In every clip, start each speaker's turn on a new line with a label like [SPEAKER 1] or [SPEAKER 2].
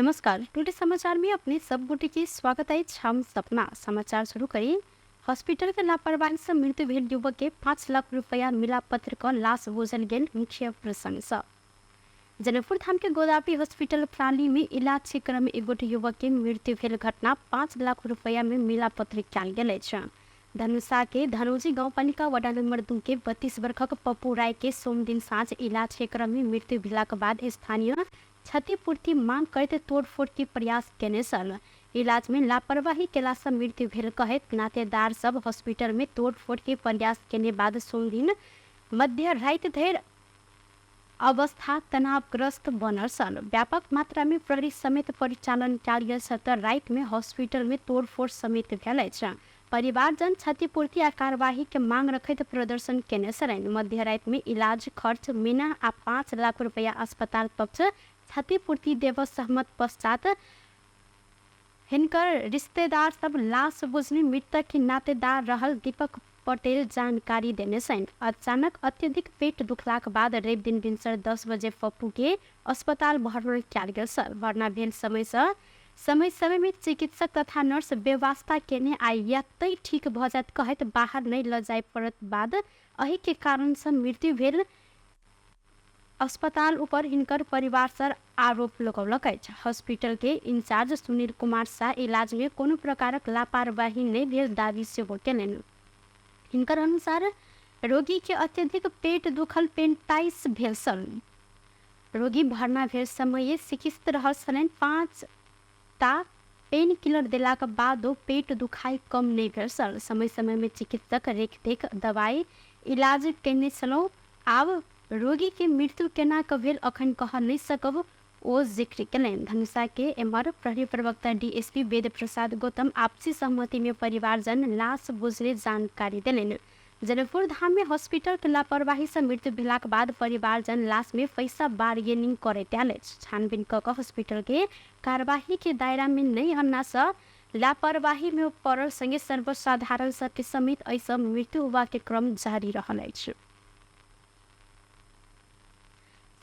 [SPEAKER 1] नमस्कार, टुडे समाचार में अपने सब गोटे के स्वागत अछि। हम सपना समाचार शुरू करी। हॉस्पिटल के लापरवाही से मृत्यु भेल युवक के 5 लाख रुपया मिला पत्र क लाश बुझल गेल मुख्य प्रसंग सँ। जनकपुर धाम के गोदावरी हॉस्पिटल प्राली में इलाज के क्रम में एक गोटे युवक के मृत्यु भेल घटना 5 लाख रुपया में मिला पत्र कयल गेल अछि। धनुषा के धनौजी गाउँपालिका वडा नंबर 2 के 32 वर्षक पप्पू राय के सोमदिन साँझ इलाज के क्रम में मृत्यु भेलाक बाद स्थानीय क्षतिपूर्ति मांग करैत तोड़फोड़ के प्रयास केने छल। इलाज में लापरवाही केला सँ मृत्यु भेल कहैत नातेदार सब हॉस्पिटल में तोड़फोड़ के प्रयास केने बाद सोमदिन मध्य राति धरि अवस्था तनावग्रस्त बनल छल। व्यापक मात्रा में प्रहरी समेत परिचालन कयल गेल छल त राति में हॉस्पिटल में तोड़फोड़ समेत भेल अछि। परिवारजन क्षतिपूर्ति आ कार्यवाही के मांग रखैत प्रदर्शन केने छलनि। मध्य राति में इलाज खर्च मिना आ 5 लाख रुपया अस्पताल पक्ष क्षतिपूर्ति देबऽ सहमत पश्चात हिनकर रिश्तेदार सब लाश बुझने मृतक के नातेदार रहल दीपक पटेल जानकारी देने छनि। अचानक अत्यधिक पेट दुखलाक बाद रवि दिन भिनसर 10 बजे पप्पू के अस्पताल भर्ना कयल गेल छल। भर्ना भेल समय सँ समय समय में चिकित्सक तथा नर्स बेवास्ता केने आ यतै ठीक भऽ जायत कहैत बाहर नहि लऽ जाय पड़त बाद एहि के कारण सँ मृत्यु भेल अस्पताल ऊपर हिनकर परिवार सर आरोप लगौलक अछि। हॉस्पिटल के इंचार्ज सुनील कुमार साह इलाज में कोनो प्रकारक लापरवाही नहि भेल दावी सेहो केलनि। हिनकर अनुसार रोगी के अत्यधिक पेट दुखल पेंटाइस भेल छल। रोगी भर्ना भेल समय चिकित्सित रहल छलनि। 5 टा पेन किलर देलाक बादो पेट दुखाइ कम नहि भेल छल। समय समय में चिकित्सक रेखदेख दवाई इलाज केने छलहुँ। आब रोगी के मृत्यु केना क भेल अखन कह नहि सकब, ओ जिक्र केलनि। धनुषा के एम्हर प्रहरी प्रवक्ता डीएसपी वेद प्रसाद गौतम आपसी सहमति में परिवारजन लाश बुझने जानकारी देलनि। जनकपुर धाम में हॉस्पिटल के लापरवाही सँ मृत्यु भेलाक बाद परिवारजन लाश में पैसा बार्गेनिंग करैत आयल अछि। छानबीन क क हॉस्पिटल के कार्यवाही के दायरा में नहि अनला सँ लापरवाही में पड़ल संगे सर्वसाधारण सबके समेत एहि सँ मृत्यु होबाक के क्रम जारी रहल अछि।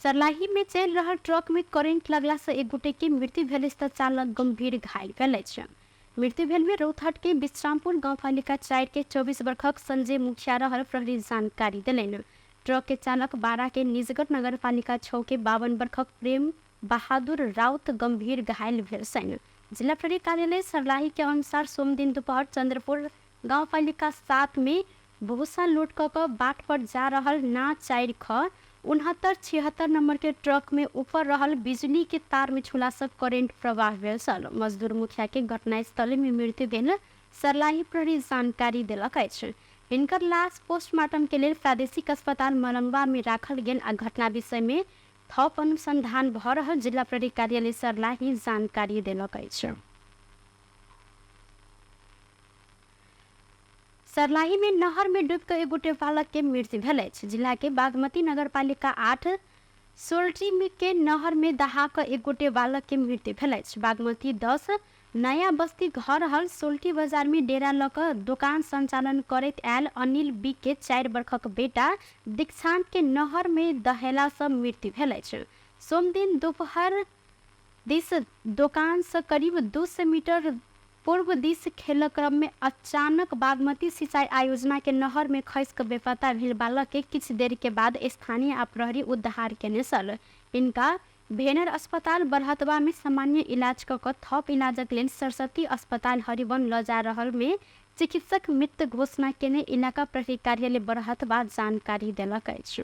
[SPEAKER 1] सर्लाही में चलि रहल ट्रक में करेंट लगला सँ एक गोटे के मृत्यु भेल अछि त चालक गंभीर घायल भेल अछि। मृत्यु भेल में रौतहट के विश्रामपुर गाउँपालिका 4 के 24 वर्षक संजय मुखिया रहल प्रहरी जानकारी देलनि। ट्रक के चालक बारा के निजगढ़ नगरपालिका 6 के 52 वर्षक प्रेम बहादुर राउत गंभीर घायल भेल छनि। जिला प्रहरी कार्यालय सर्लाही के अनुसार सोमदिन दुपहर चंद्रपुर गाउँपालिका 7 में भूसा लोड क क बाट पर जा रहल ना 4 ख 69 76 नंबर के ट्रक में ऊपर रहल बिजली के तार में छुला सँ करेंट प्रवाह भेल छल। मजदूर मुखिया के घटनास्थले में मृत्यु भेल सर्लाही प्रहरी जानकारी देलक अछि। हिनकर लाश पोस्टमार्टम के लेल प्रादेशिक अस्पताल मलंगवा में राखल गेल आ घटना विषय में थप अनुसंधान भ रहल जिला प्रहरी कार्यालय सर्लाही जानकारी देलक अछि। सर्लाही में नहर में डूबि कऽ एक गोटे बालक के मृत्यु भेल अछि। जिला के बागमती नगरपालिका 8 सोल्टी के नहर में दहा कऽ एक गोटे बालक के मृत्यु भेल अछि। बागमती 10 नया बस्ती घर रहल सोल्टी बाजार में डेरा लऽ कऽ दोकान संचालन करैत आयल अनिल बी के 4 वर्षक बेटा दीक्षांत के नहर में दहेला सँ मृत्यु भेल अछि। सोमदिन दोपहर दिस दोकान सँ करीब 200 मीटर पूर्व दिस खेलक क्रम में अचानक बागमती सिंचाई आयोजना के नहर में खसि क बेपता भेल बालक के किछु देर के बाद स्थानीय आ प्रहरी उद्धार केने छल। हिनका भेनर अस्पताल बरहतवा में सामान्य इलाज क क थप इलाजक लेल सरस्वती अस्पताल हरिवन ल जा रहल में चिकित्सक मृत घोषणा केने इलाका प्रहरी कार्यालय बरहतवा जानकारी देलक अछि।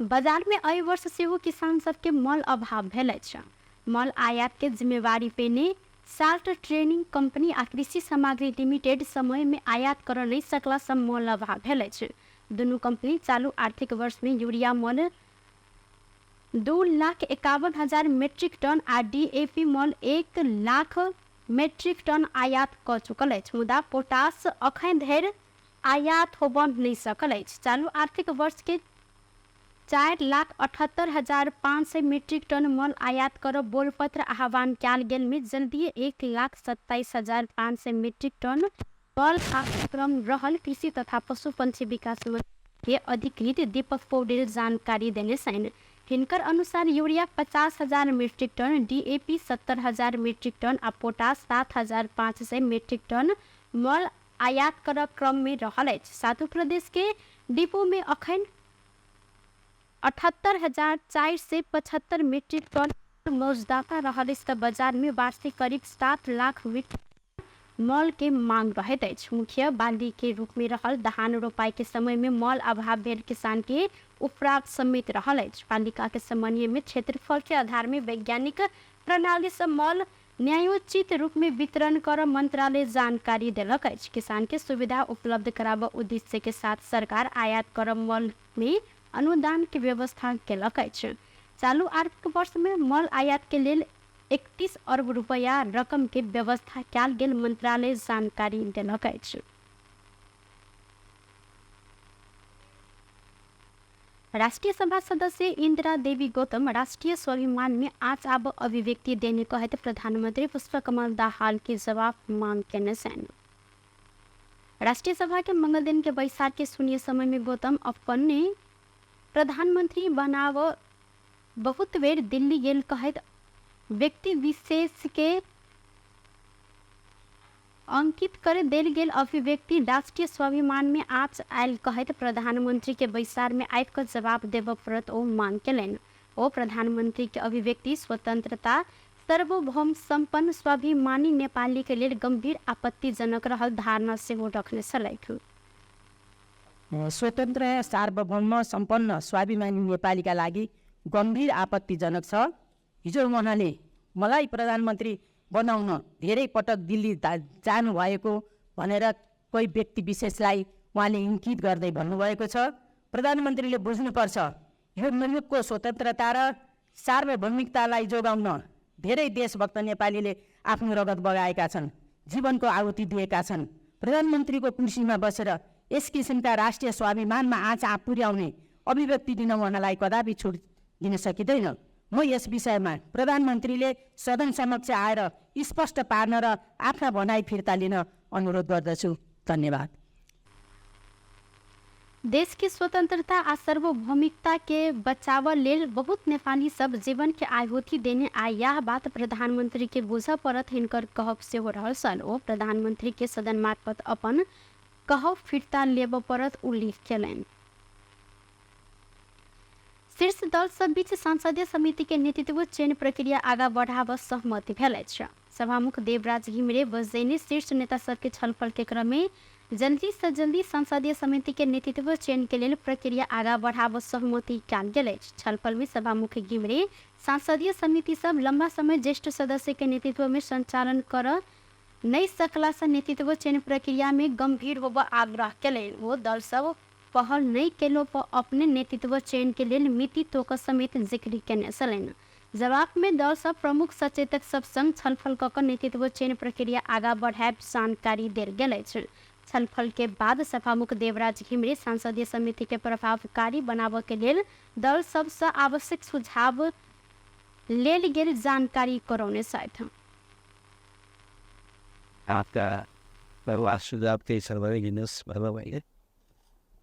[SPEAKER 1] बाजार में एहि वर्ष सेहो किसान सबके मल अभाव भेल अछि। मल आयात के जिम्मेवारी पेने साल्ट ट्रेनिंग कंपनी आ कृषि सामग्री लिमिटेड समय में आयात करऽ नहि सकला सँ मल अभाव भेल अछि। दुनू कंपनी चालू आर्थिक वर्ष में यूरिया मल 2,51,000 मीट्रिक टन आ डीएपी मल 1 लाख मीट्रिक टन आयात कऽ चुकल अछि, मुदा पोटाश अखन धरि आयात होबऽ नहि सकल अछि। चालू आर्थिक वर्ष के 4,78,500 मीट्रिक टन मल आयात करऽ बोलपत्र आह्वान कयल गेल में जल्दिए 1,27,500 मीट्रिक टन मल क्रम रहल कृषि तथा पशु पंक्षी विकास के अधिकृत दीपक पौडेल जानकारी देने छनि। हिनकर अनुसार urea 50,000 metric ton, DAP 70,000 metric ton आ पोटास 7,500 मेट्रिक टन मल आयात कर क्रम में रहल अछि। सातु प्रदेश के डिपो में अखन 78,475 मेट्रिक टन मौजदाता रहल अछि तऽ बाजार में वार्षिक करीब 7 लाख मीट्रिक मल के मांग रहैत अछि। मुख्य बाली के रूप में रहल धान रोपाई के समय में मल अभाव भेल किसान के उपराग समेत रहल अछि। पालिका के समन्वय में क्षेत्रफल के आधार में वैज्ञानिक प्रणाली से मल न्यायोचित रूप में वितरण कर मंत्रालय जानकारी देलक अछि। किसान के सुविधा उपलब्ध कराबऽ उद्देश्य के साथ सरकार आयात कर मल में अनुदान के व्यवस्था केलक अछि। चालू आर्थिक वर्ष में मल आयात के लेल 31 अर्ब रुपैया रकम के व्यवस्था कयल गेल मंत्रालय जानकारी देलक अछि। राष्ट्रिय सभा सदस्य इंदिरा देवी गौतम राष्ट्रिय स्वाभिमान में आँच आब अभिव्यक्ति देने कहैत प्रधानमंत्री पुष्पकमल दाहाल के जवाब मांग केने छनि। राष्ट्रिय सभा के मंगल दिन के बैसार के शून्य समय में गौतम अपने प्रधानमंत्री बनाव बहुत बेर दिल्ली गेल कहैत व्यक्ति विशेष के अंकित कर देल गेल अभिव्यक्ति राष्ट्रीय स्वाभिमान में आँच आयल कहैत प्रधानमंत्री के बैसार में आबि कऽ जवाब देबऽ पड़त ओ मांग केलनि। ओ प्रधानमंत्री के अभिव्यक्ति स्वतंत्रता सार्वभौम सम्पन्न स्वाभिमानी नेपाली के लेल गंभीर आपत्तिजनक रहल धारणा सेहो रखने छलथि।
[SPEAKER 2] स्वतन्त्र सार्वभौम सम्पन्न स्वाभिमानी नेपालीका लागि गम्भीर आपत्तिजनक छ। हिजो उहाँले मलाई प्रधानमन्त्री बनाउन धेरै पटक दिल्ली जानुभएको भनेर कोही व्यक्ति विशेषलाई उहाँले इङ्कित गर्दै भन्नुभएको छ। प्रधानमन्त्रीले बुझ्नुपर्छ, यो मुलुकको स्वतन्त्रता र सार्वभौमिकतालाई जोगाउन धेरै देशभक्त नेपालीले आफ्नो रगत बगाएका छन्, जीवनको आहुति दिएका छन्। प्रधानमन्त्रीको कुर्सीमा बसेर यस किसिमका राष्ट्रिय स्वाभिमानमा आँच पुर्याउने अभिव्यक्ति दिन उहाँलाई कदापि छुट दिन सकिँदैन। म यस विषयमा प्रधानमन्त्रीले सदन समक्ष आएर स्पष्ट पार्न र आफ्ना भनाइ फिर्ता लिन अनुरोध गर्दछु। धन्यवाद।
[SPEAKER 1] देश के स्वतंत्रता आ सार्वभौमिकता के बचाव लेल बहुत नेपाली सब जीवन के आहुति देने आ यह बात प्रधानमंत्री के बुझऽ पड़त हिनकर कहब सेहो रहल छल। ओ प्रधानमंत्री के सदन मार्फत अपन कहब फिर्ता लेबऽ पड़त उल्लेख केलनि। शीर्ष दल सब बीच संसदीय समिति के नेतृत्व चयन प्रक्रिया आगा बढ़ाबऽ सहमति भेल अछि। सभामुख देवराज घिमिरे बजैने शीर्ष नेता सबके छलफल के क्रम में जल्दी से जल्दी संसदीय समिति के नेतृत्व चयन के लेल प्रक्रिया आगा बढ़ाबऽ सहमति कयल गेल अछि। छलफल में सभामुख घिमिरे संसदीय समिति सब लंबा समय ज्येष्ठ सदस्य के नेतृत्व में संचालन कर नहि सकला से नेतृत्व चयन प्रक्रिया में गंभीर होबऽ आग्रह केलनि। ओ दल सब पहल नहि केलो पर अपने नेतृत्व चयन के लेल मिति तोक समेत जिक्र केने छलनि। जवाब में दल सब प्रमुख सचेतक सब संग छलफल कऽ कऽ नेतृत्व चयन प्रक्रिया आगा बढ़ायब जानकारी देल गेल अछि। छलफल के बाद सभामुख देवराज घिमिरे संसदीय समिति के प्रभावकारी बनाबऽ के लेल दल सबसँ आवश्यक सुझाव लेल गेल जानकारी करौने छथि।
[SPEAKER 3] सुझाव केही छ भने दिनुहोस् भनेर मैले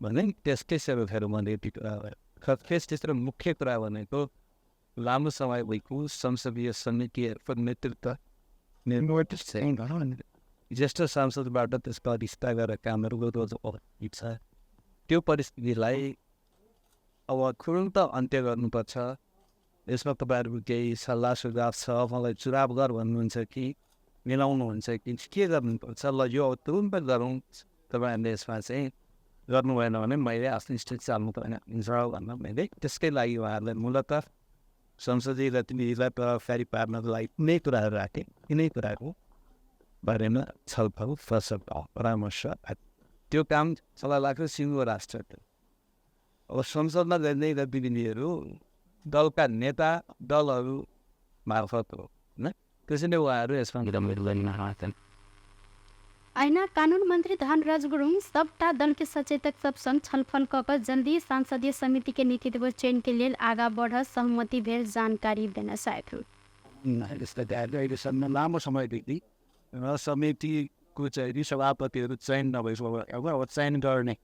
[SPEAKER 3] भने त्यसकै सेवकहरू मैले त्यस्तो मुख्य कुरा भनेको लामो समयदेखि संसदीय समितिहरूको नेतृत्व ज्येष्ठ सांसदबाट त्यसको रिस्ता गरेर कामहरू गर्नु छ। त्यो परिस्थितिलाई अब तुरन्त अन्त्य गर्नुपर्छ। यसमा तपाईँहरूको केही सल्लाह सुझाव छ, मलाई चुनाव गर भन्नुहुन्छ कि मिलाउनुहुन्छ कि के गर्नुपर्छ? ल यो तुरन्त गरौँ, तपाईँहरूले यसमा चाहिँ गर्नु भएन भने मैले आफ्नो स्टेट चाल्नु पर्ने हुन्छ भनेर मैले त्यसकै लागि उहाँहरूलाई मूलत संसदीय गतिविधिलाई प्रभावकारी पार्नको लागि कुनै कुराहरू राखेँ। तिनै कुराको बारेमा छलफल परामर्श त्यो काम मलाई लाग्छ सिङ्गो राष्ट्र। अब संसदमा गर्ने गतिविधिहरू दलका नेता दलहरू मार्फत हो होइन, त्यसैले उहाँहरू यसमा।
[SPEAKER 1] ऐना कानून मंत्री धनराज गुरुङ सबटा दल के सचेतक सब संग छलफल कऽ कऽ जल्दी संसदीय समिति के नेतृत्व चयन के लेल आगा बढ़ सहमति भेल जानकारी देने छथि।
[SPEAKER 3] अहिलेसम्म लामो समयदेखि र समितिको चाहिँ सभापतिहरू चयन नभएको अब चयन गर्ने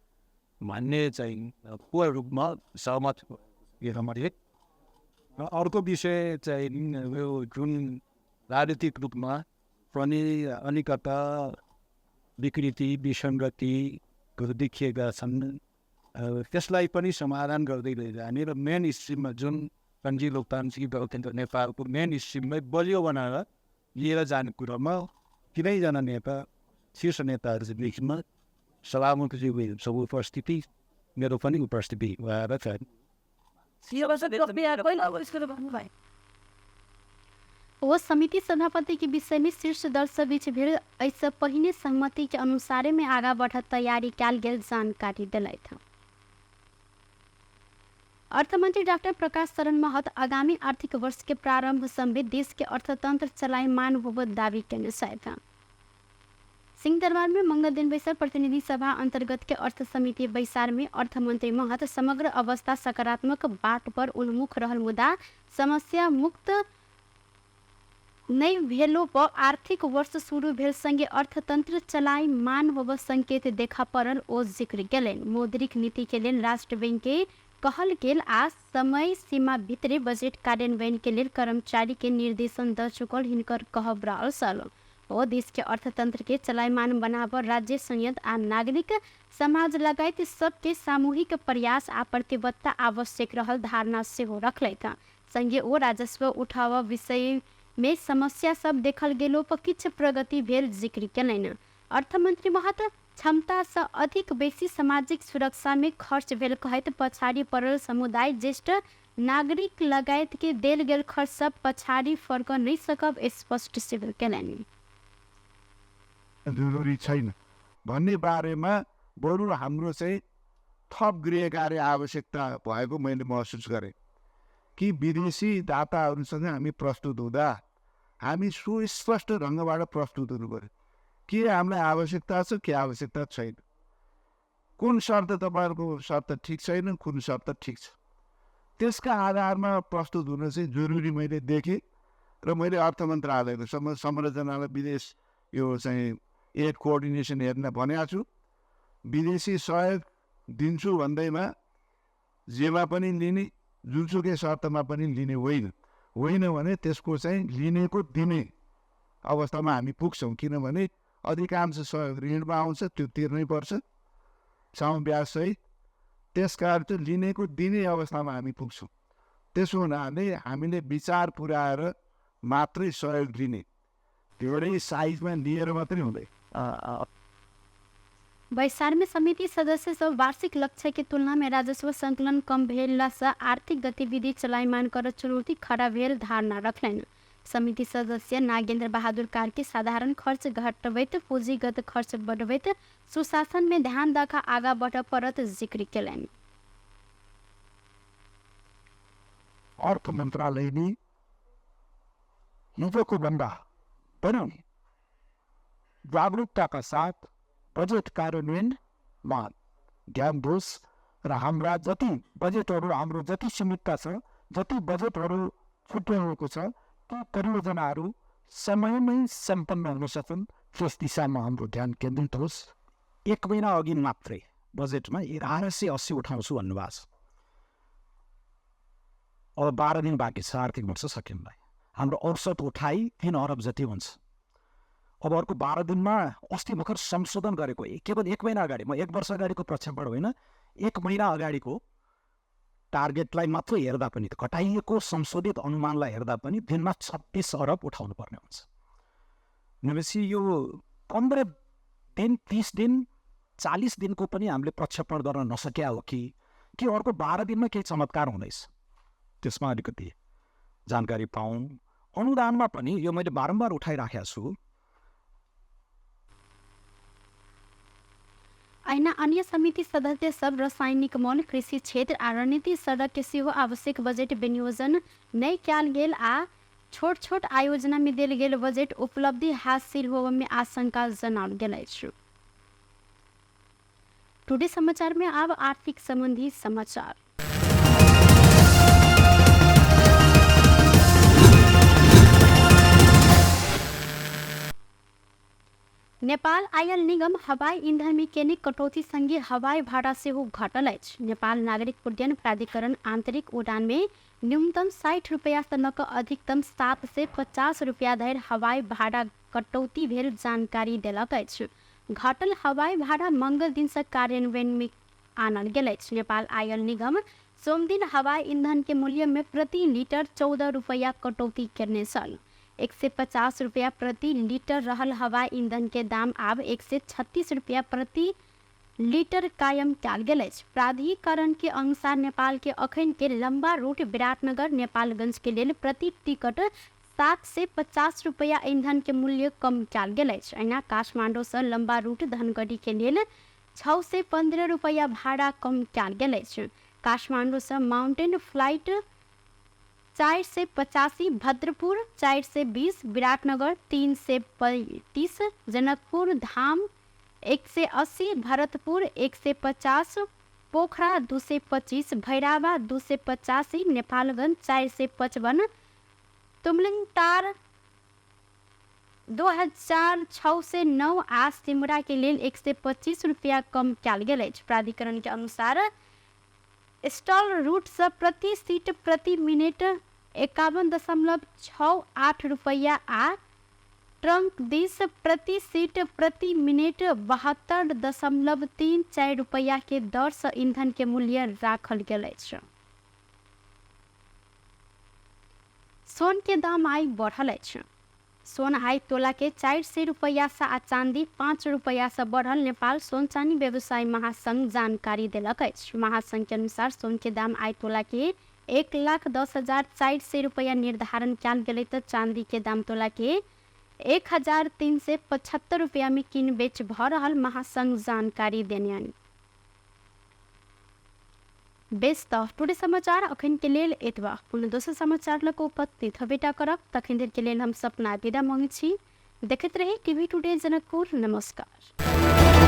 [SPEAKER 3] भन्ने चाहिँ पूर्ण रूपमा सहमत मैले र अर्को विषय चाहिँ यो जुन राजनीतिक रूपमा पनि अलिकता विकृति विसङ्गतिहरू देखिएका छन्, त्यसलाई पनि समाधान गर्दै लैजाने र मेन स्ट्रिममा जुन सङ्घीय लोकतान्त्रिक गणतन्त्र नेपालको मेन स्ट्रिममै बलियो बनाएर लिएर जाने कुरामा तिनैजना नेता, शीर्ष नेताहरू बिचमा सभामुखज्यूको उपस्थिति, मेरो पनि उपस्थिति भएर चाहिँ
[SPEAKER 1] ओ समिति सभापति के विषय में शीर्ष दल सब बीच भेल एहिसँ पहिने सहमति के अनुसारे में आगा बढ़त तैयारी कयल गेल जानकारी दिलथि। अर्थमंत्री डॉक्टर प्रकाश शरण महत आगामी आर्थिक वर्ष के प्रारंभ समेत देश के अर्थतंत्र चलायमान होबत दावी केने छथि। सिंहदरबार में मंगल दिन बैसल प्रतिनिधि सभा अंतर्गत के अर्थ समिति बैसार में अर्थमंत्री महत समग्र अवस्था सकारात्मक बाट पर उन्मुख रहल मुदा समस्या मुक्त नहि भेलो पर आर्थिक वर्ष शुरू भेल संगे अर्थतंत्र चलायमान होब संकेत देखा पड़ल ओ जिक्र केलनि। मौद्रिक नीति के लेल राष्ट्र बैंक के कहल गेल आ समय सीमा भितरे बजट कार्यान्वयन के लेल कर्मचारी के निर्देशन द चुकल हिनकर कहब रहल छल। ओ देश के अर्थतंत्र के चलायमान बनाब राज्य संयंत्र आ नागरिक समाज लगायत सबके सामूहिक प्रयास आ प्रतिबद्धता आवश्यक रहल धारणा सेहो रखलथि। संगे ओ राजस्व उठाव विषय में समस्या सब देखल गेलो पर किछु प्रगति भेल जिक्र केलनि। अर्थमंत्री महत क्षमता से अधिक बेसी सामाजिक सुरक्षा में खर्च भेल कहैत पछाड़ी पड़ल समुदाय, ज्येष्ठ नागरिक लगायत के देल गेल खर्च सब पछाड़ी फर्क नहीं सकब स्पष्ट सेहो केलनि।
[SPEAKER 4] जरुरी छैन भन्ने बारेमा बरु हाम्रो चाहिँ थप गृह कार्य आवश्यकता भएको मैले महसुस गरेँ कि विदेशी दाताहरूसँग हामी प्रस्तुत हुँदा हामी सुस्पष्ट ढङ्गबाट प्रस्तुत हुनु पऱ्यो। के हामीलाई आवश्यकता छ, के आवश्यकता छैन, कुन शर्त तपाईँहरूको शर्त ठिक छैन, कुन शर्त ठिक छ, त्यसका आधारमा प्रस्तुत हुन चाहिँ जरुरी मैले देखेँ। र मैले अर्थ मन्त्रालयको संरचनालाई विदेश यो चाहिँ एड कोअर्डिनेसन हेर्न भनेको छु। विदेशी सहयोग दिन्छु भन्दैमा जेमा पनि लिने, जुनसुकै शर्तमा पनि लिने होइन, होइन भने त्यसको चाहिँ लिनेको दिने अवस्थामा हामी पुग्छौँ। किनभने अधिकांश सहयोग ऋणमा आउँछ, त्यो तिर्नै पर्छ साउ ब्याजसहित। त्यसकारण त्यो लिनेको दिने अवस्थामा हामी पुग्छौँ। त्यसो हुनाले हामीले विचार पुऱ्याएर मात्रै सहयोग लिने, धेरै साइजमा लिएर मात्रै हुँदैन।
[SPEAKER 1] बैसार में समिति सदस्य सब वार्षिक लक्ष्य के तुलना में राजस्व संकलन कम भेला से आर्थिक गतिविधि चलायमान कर चुनौती खड़ा भेल धारणा रखलनि। समिति सदस्य नागेन्द्र बहादुर कार्की साधारण खर्च घटबैत पूंजीगत खर्च बढ़बैत सुशासन में ध्यान दऽ आगा बढ़ पड़त जिक्र केलनि।
[SPEAKER 4] अर्थ मन्त्रालयले हिजोको भन्दा पनि जागरुकताका साथ बजेट कार्यान्वयनमा ध्यान दोस् र हाम्रा जति बजेटहरू, हाम्रो जति सीमितता छ, जति बजेटहरू छुट्याइएको छ, ती परियोजनाहरू समयमै सम्पन्न हुन सकुन्, त्यस दिशामा हाम्रो ध्यान केन्द्रित होस्।
[SPEAKER 5] एक महिना अघि मात्रै बजेटमा 1180 उठाउँछु भन्नुभएको छ। अब 12 दिन बाँकी छ आर्थिक वर्ष सकिनलाई। हाम्रो औसत उठाइ 3 अरब जति हुन्छ। अब अर्को 12 दिनमा अस्ति भर्खर संशोधन गरेको, केवल एक महिना अगाडि, म एक वर्ष अगाडिको प्रक्षेपण होइन, एक महिना अगाडिको टार्गेटलाई मात्र हेर्दा पनि, घटाइएको संशोधित अनुमानलाई हेर्दा पनि दिनमा 36 अरब उठाउनु पर्ने हुन्छ। भनेपछि यो 15 दिन, 30 दिन, 40 दिनको पनि हामीले प्रक्षेपण गर्न नसक्या हो कि अर्को 12 दिनमा केही चमत्कार हुँदैछ, त्यसमा अलिकति जानकारी पाऊँ। अनुदानमा पनि यो मैले बारम्बार उठाइराखेको छु।
[SPEAKER 1] अहिना अन्य समिति सदस्य सब रासायनिक मल, कृषि क्षेत्र आ रणनीति सड़क के सेहो आवश्यक बजट विनियोजन नहि कयल गेल आ छोट छोट आयोजना में देल गेल बजट उपलब्धि हासिल होबय में आशंका जनाओल गेल अछि। टुडे समाचार में आब आर्थिक संबंधी समाचार। नेपाल आयल निगम हवाई ईंधन में केने कटौती संगे हवाई भाड़ा सेहो घटल अछि। नेपाल नागरिक उड्डयन प्राधिकरण आंतरिक उड़ान में न्यूनतम 60 रुपैया सँ लऽ कऽ अधिकतम 750 रुपैया धरि हवाई भाड़ा कटौती भेल जानकारी देलक अछि। घटल हवाई भाड़ा मंगल दिन सँ कार्यान्वयन में आनल गेल अछि। नेपाल आयल निगम सोमदिन हवाई ईंधन के मूल्य में प्रति लीटर 14 रुपैया कटौती करने छल। 150 रुपैया प्रति लीटर रहल हवाई ईंधन के दाम आब 136 रुपैया प्रति लीटर कायम कयल गेल अछि। प्राधिकरण के अनुसार नेपाल के अखन के लंबा रूट विराटनगर नेपालगंज के लेल प्रति टिकट 750 रुपैया ईंधन के मूल्य कम कयल गेल अछि। अहिना काठमांडू सँ लंबा रूट धनगढ़ी के लेल 615 रुपैया भाड़ा कम कयल गेल अछि। काठमांडू सँ माउंटेन फ्लाइट 485, भद्रपुर 420, विराटनगर 330, जनकपुर धाम 180, भरतपुर 150, पोखरा 225, भैरावा 285, नेपालगंज 455, तुमलिंगतार 2609 आ सिमरा के लेल 125 रुपया कम कयल गेल अछि। प्राधिकरण के अनुसार स्टॉल रूट सँ प्रति सीट प्रति मिनट 51.68 रुपैया आ ट्रंक दिस प्रति सीट प्रति मिनट 72.34 रुपैया के दर सँ ईंधन के मूल्य राखल गेल अछि। सोन के दाम आइ बढ़ल अछि। सोन आइ तोला के 400 रुपैया सँ आ चांदी 5 रुपैया सँ बढ़ल नेपाल सोन चानी व्यवसायी महासंघ जानकारी देलक अछि। महासंघ के अनुसार सोन के दाम आइ तोला के 1,10,400 रुपैया निर्धारण कयल गेलै तऽ चांदी के दाम तोला के 1,375 रुपैया में किन बेच भऽ रहल महासंघ जानकारी देने। बेस तऽ टुडे समाचार अखन के लेल एतबा। पुनः दोसर समाचार लऽ कऽ उपस्थित हेबेटा करब। तखन धरि के लेल हम सपना विदा मांगै छी। देखैत रही टीवी टुडे जनकपुर। नमस्कार।